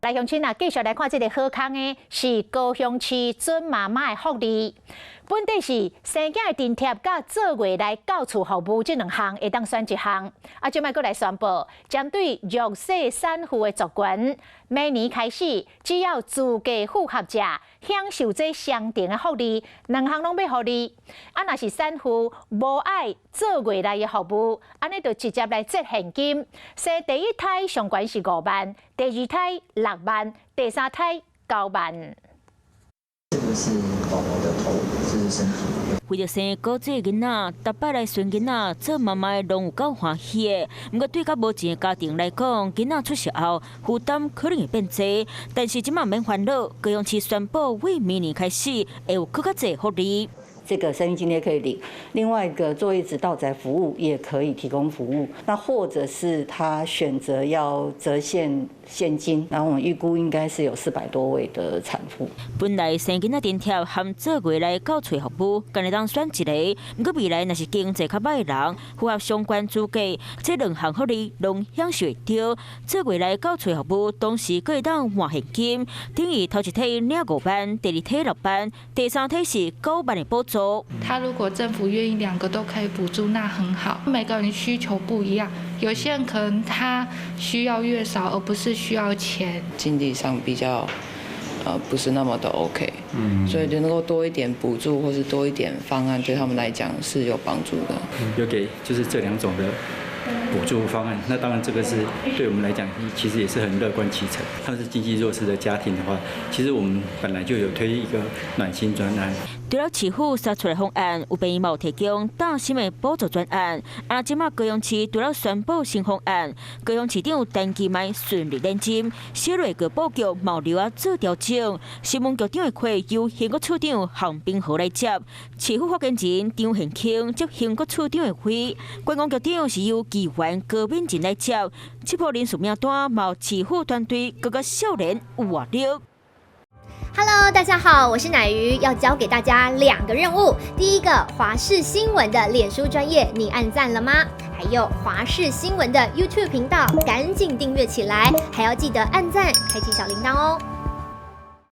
來鄉親啊，繼續來看這个好康的，是高雄市準媽媽的福利。本底是生囝的津貼佮做月來到厝服務這兩項會當選一項。啊，這擺閣來宣布，針對弱勢產婦的族群，明年開始，只要資格符合者，享受這雙重的福利，兩項攏欲予你。啊，若是產婦無愛做月內的服務，按呢就直接來折現金。生第一胎上懸是5萬，第二胎6萬，第三胎9萬。這個是寶寶的頭，這是身體。為著生古濟囡仔，逐擺來孫囡仔，做媽媽的攏有夠歡喜的。毋過對較無錢的家庭來講，囡仔出世後負擔可能會變濟。但是這馬免煩惱，高雄市宣布，為明年開始會有閣較濟福利。這個生育津貼可以領，另外一個坐月子到宅服務也可以提供服務。那或者是他選擇要折現現金，然後我們預估應該是有400多位的產婦。本來生囡仔津貼含做月內到厝服務，干焦會當選一个。毋過未來若是經濟較䆀的人，符合相關資格，這兩項福利攏享受會著。做月內到厝服務，同時閣會當換現金，等於頭一胎領5萬，第二胎6萬，第三胎是9萬的補助。他如果政府願意兩個都可以補助，那很好。每個人需求不一樣，有些人可能他需要月嫂，而不是需要錢。經濟上比較，不是那麼的 OK，所以就能夠多一點補助或是多一點方案，對他們來講是有幫助的。有給就是這兩種的補助方案，那當然這個是對我們來講，其實也是很樂觀其成。他們是經濟弱勢的家庭的話，其實我們本來就有推一個暖心專案。除了市府殺出來方案，有病院嘛有提供擔心的補助專案。啊，這馬高雄市除了宣布新方案，高雄市長陳其邁順利連任，小瑞個布局嘛留啊做調整。新聞局長的缺由興國處長韓冰河來接，市府發言人張憲卿接興國處長的位，觀光局長是由議員高敏仁來接。這波人事名單嘛市府團隊閣較少年有活力。 Hello，大家好，我是乃瑜，要交給大家兩個任務。第一個，華視新聞的臉書專頁，你按讚了嗎？還有華視新聞的 YouTube 頻道，趕緊訂閱起來，還要記得按讚，開啟小鈴鐺哦。